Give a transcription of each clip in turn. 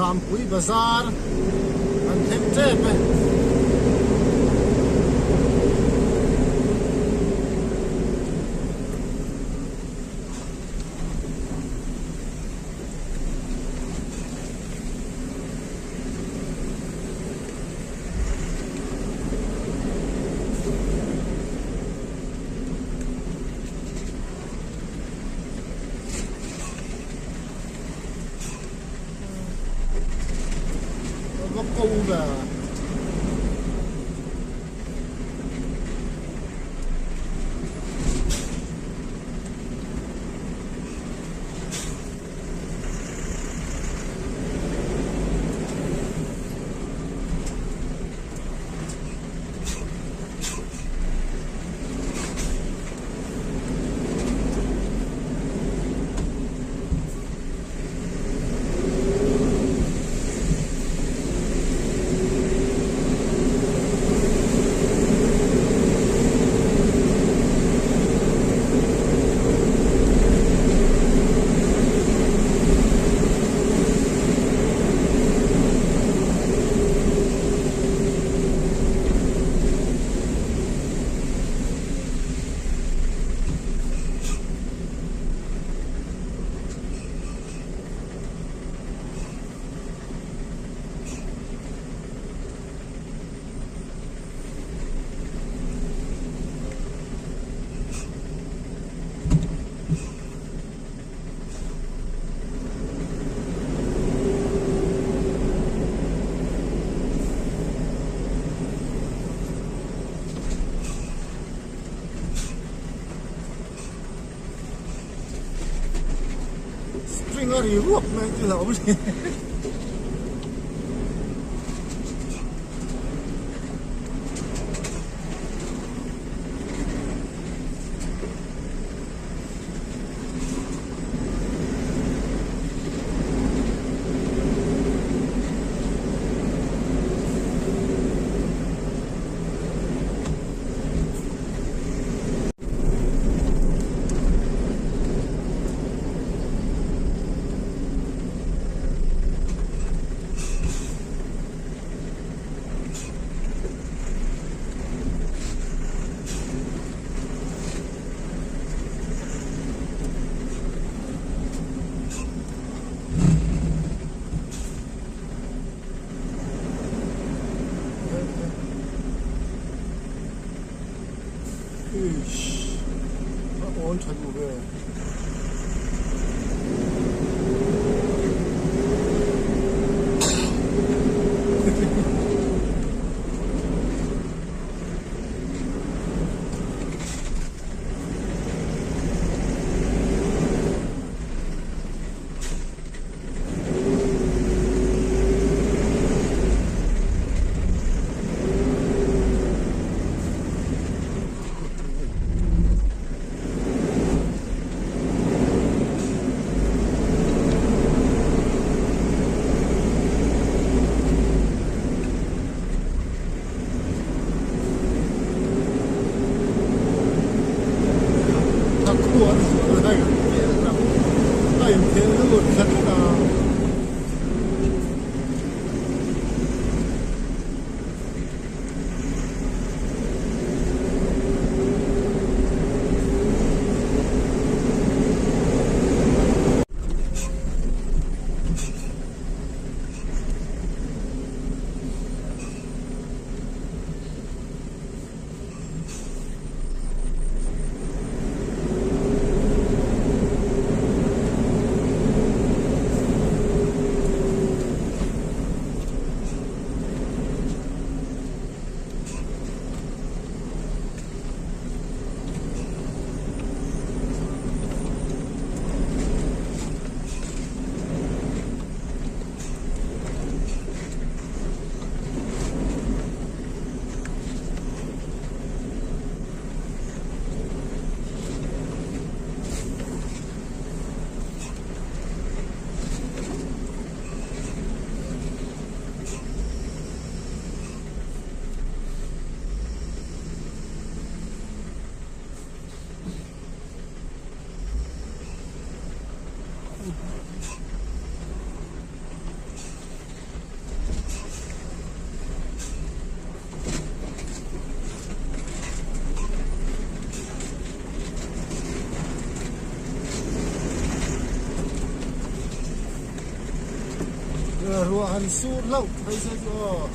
Jampui bazar kan thleng tep e. Va ko ve. String a ri ruak mai chu hlauh awm hle. Eish a awn tha duh ve. Ruah han sur hlauh phei se chu aw.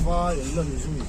Vai an la ni zui.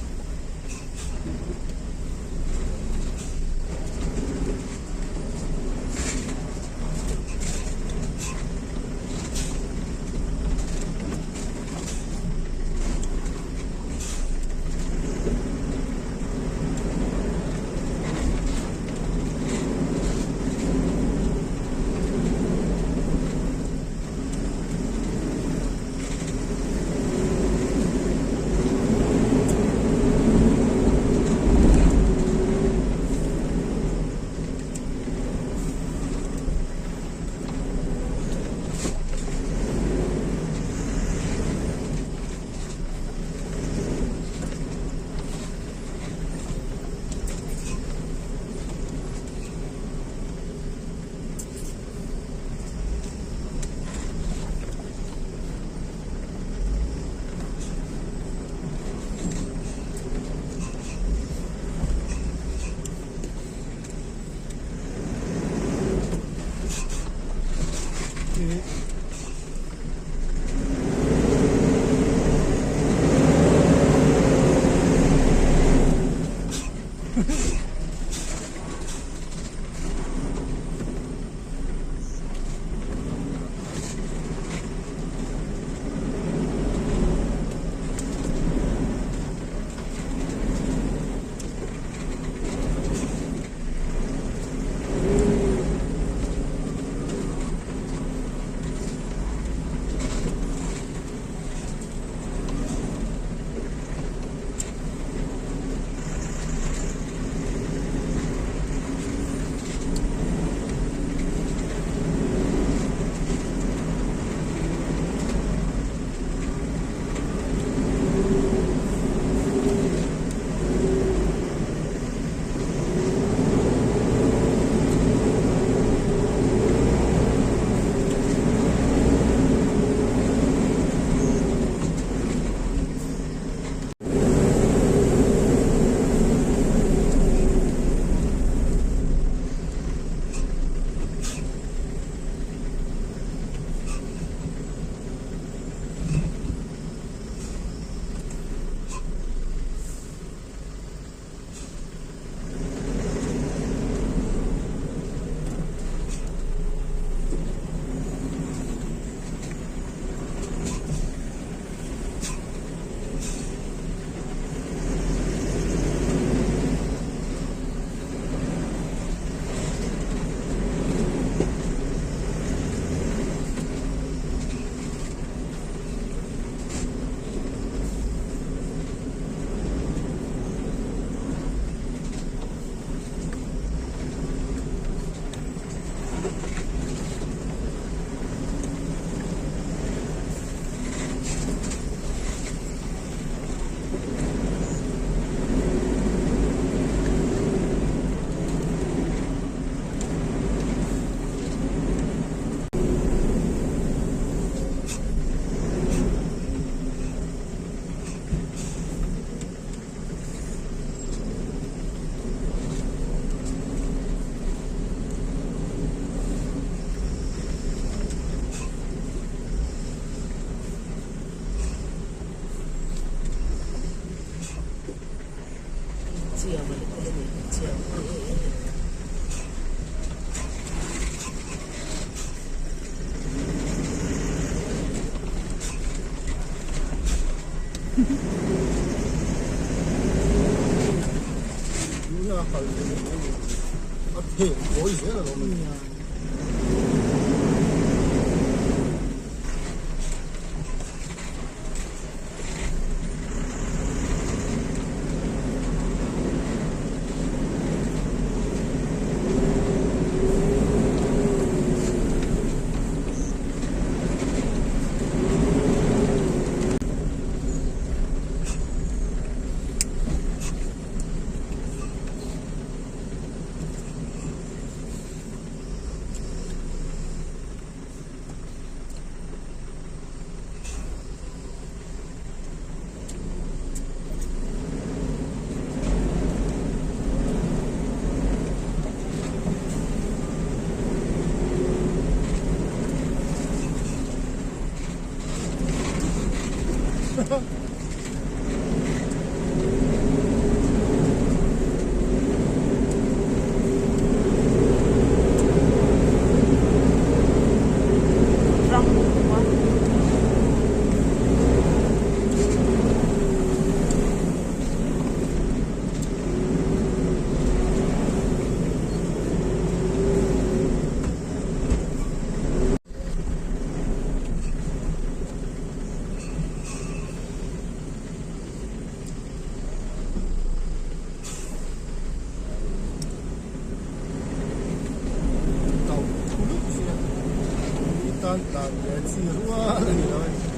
Tan tlan ve chi rual a ni lo a ni.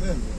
em em ve.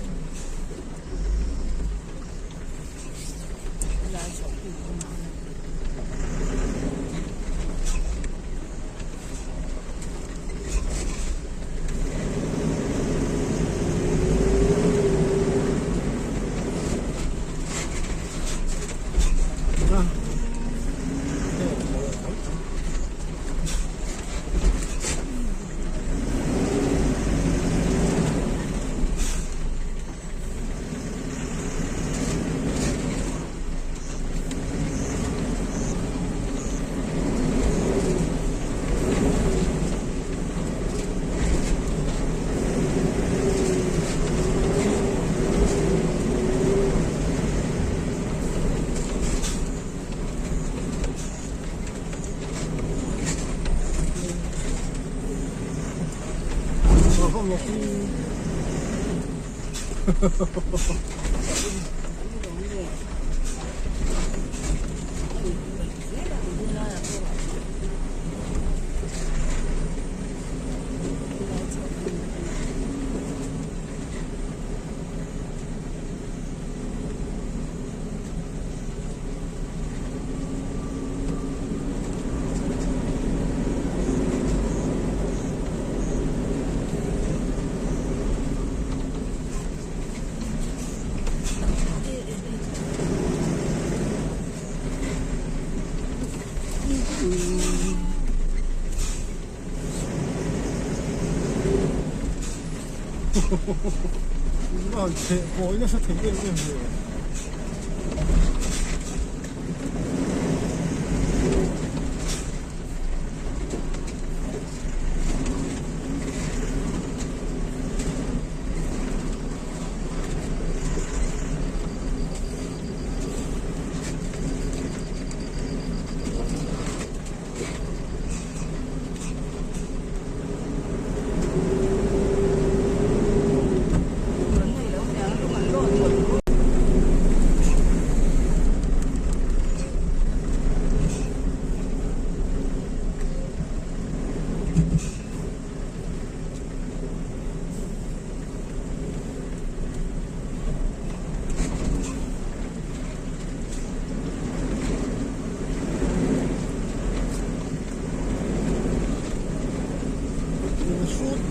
Kawi nasa thei em em ve.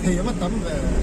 Thei anga tam ve a.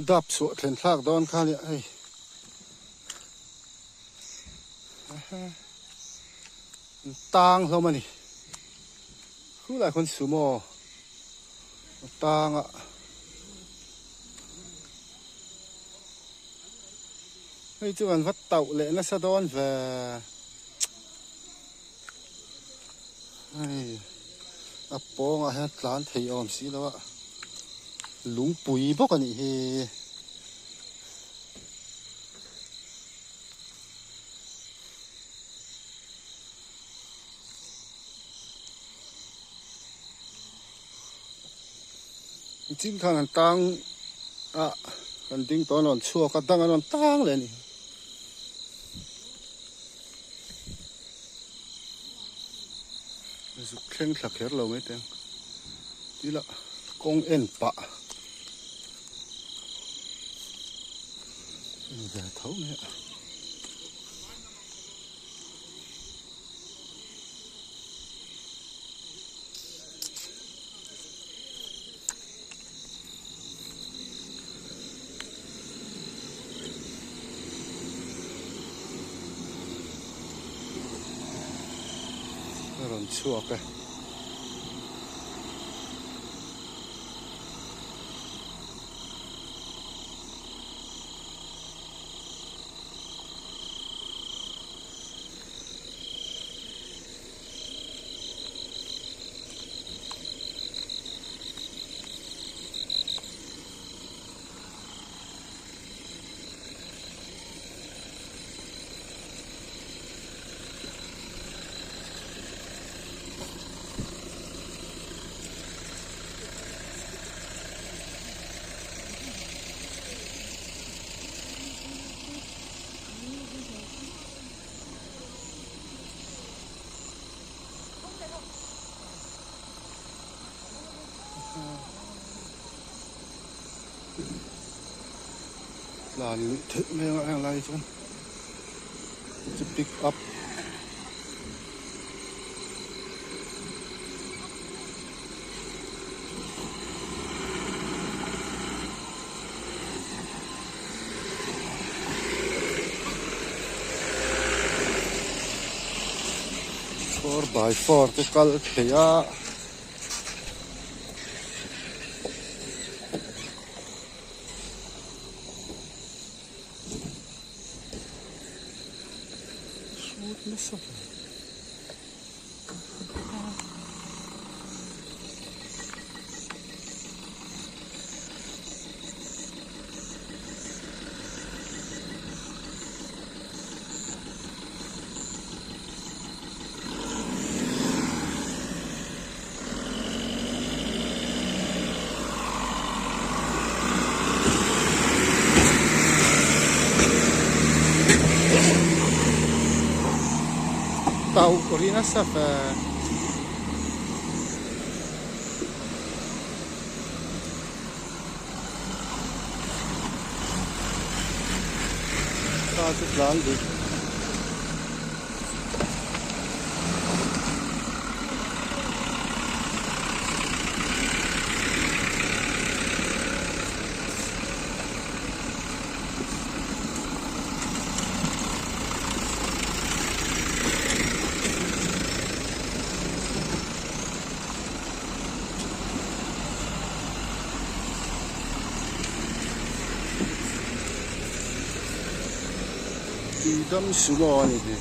Dap chhuah thlen thlak dawn kha nia hei. Tang hlawm a ni. Khulai khawn sumo a tang a. Hei chu kan va tauh leh nasa dawn ve. Hei a pawngah hian tlan thei awm si lo a lungpui bawk a nih hi. Chin khan an tang a kan ding tawh an rawn chhuak a dang an rawn tang leh a ni. Zuk thleng thla kher lo mai teng tila kawng en pah en ve tho mai a. A rawn chhuak e. Tlan luih theih mai ang a heng lai chuan chu pick up. 4x4 te kal thei a. Hrut nasa ve. Tauh ri nasa fe. Car chu tlan dik. Tuidam sumo a ni hi.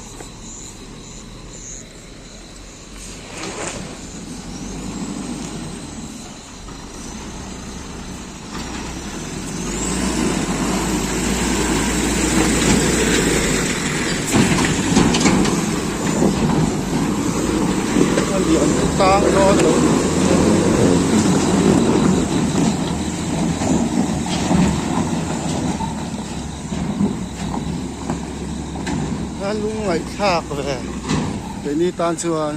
A lian tang dawn lo. A lungngaihthlak ve keini tan chuan.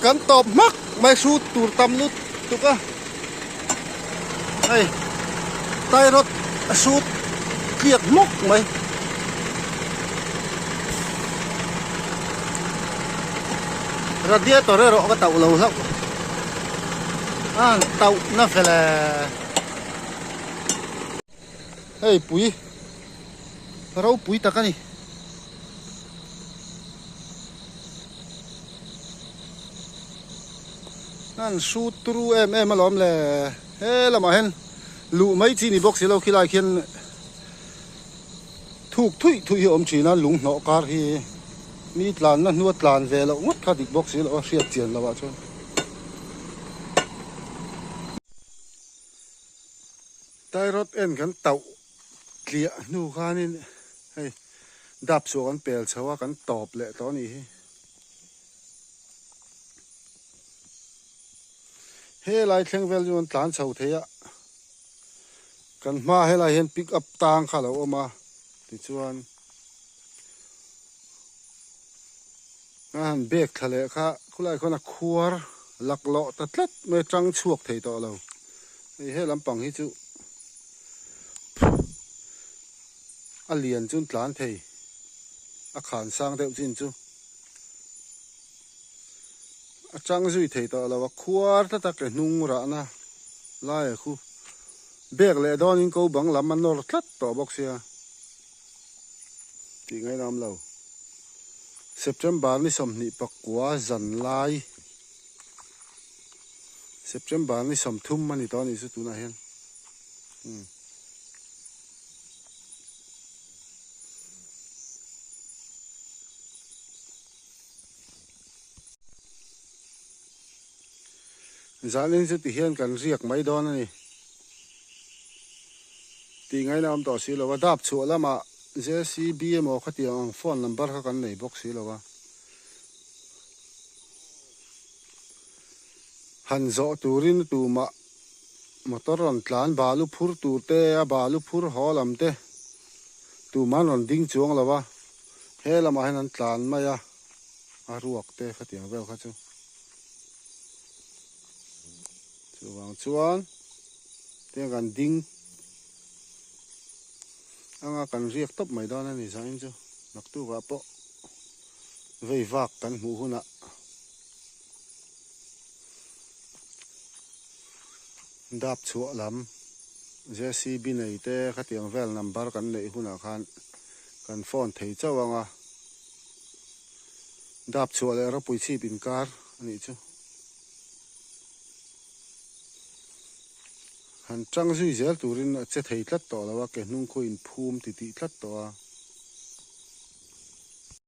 Kan tawp hmak mai hrut tur tam lutuk a, hei tie rod a hrut tliak hmawk mai. Radiator erawh ka tauh lo hlauh a han tauh na fel e. Hei pui ropui tak a ni. An hrut turu em em alawm le he lamah hian luh mai chi ni bawk si lo khilai khian thuk thuih thuih hi a awm thin a lung hnawh kar hi mi tlanna hnua tlan ve loh ngawt kha dik bawk si loh a hriat chian loh ah chuan. Tie rod en kan tauh tliah hnu khanin hei dap chhuah kan pel chho a kan tawp leh tawh a nih hi. Helai thleng vel chu an tlan chho thei a kan hma helai hian pick up tang kha a lo awm a tichuan a han bag thla leh kha khulai khawn a khuar laklawh ta tlat mai a tang chhuak thei tawh lo hei he lampang hi chu a lian chu an tlan thei a khan sang deuh chin chu. A chang zui thei tawh lo a, khuar ta tak e hnung rahna lai a khu bag leh dawnin ko bang lam a nawr tlat tawh bawk sia tih ngaihna awm lo. September ni 24 zan lai September ni 30 a ni tawh a nih chu tunah hian umm. Zanin chu tihian kan riak mai dawn a ni tih ngaihna awm tawh si lo a, dap chhuah lamah JCB emaw khatiang ang phone number kha kan nei bawk si lo a, han zawh turin tumah motor rawn tlan balu phur tur te a balu phur haw lam te tumah an rawn ding chuang lo a. He lamah hian an tlan mai a, a ruak te khatiang vel kha chu. Chuvang chuan tiang kan ding anga kan riak tawp mai dawn a ni zain chu naktukah pawh vei vak kan hmuh hunah dap chhuah lam JCB nei te khatiang vel number kan neih hunah khan Kan phone thei chauh ang a, dap chhuah leh ropui chhip inkar a nih chu. Han tang zui zel turin a che thei tlat tawh lo a, ke hnung khu in phum ti tih tlat tawh a.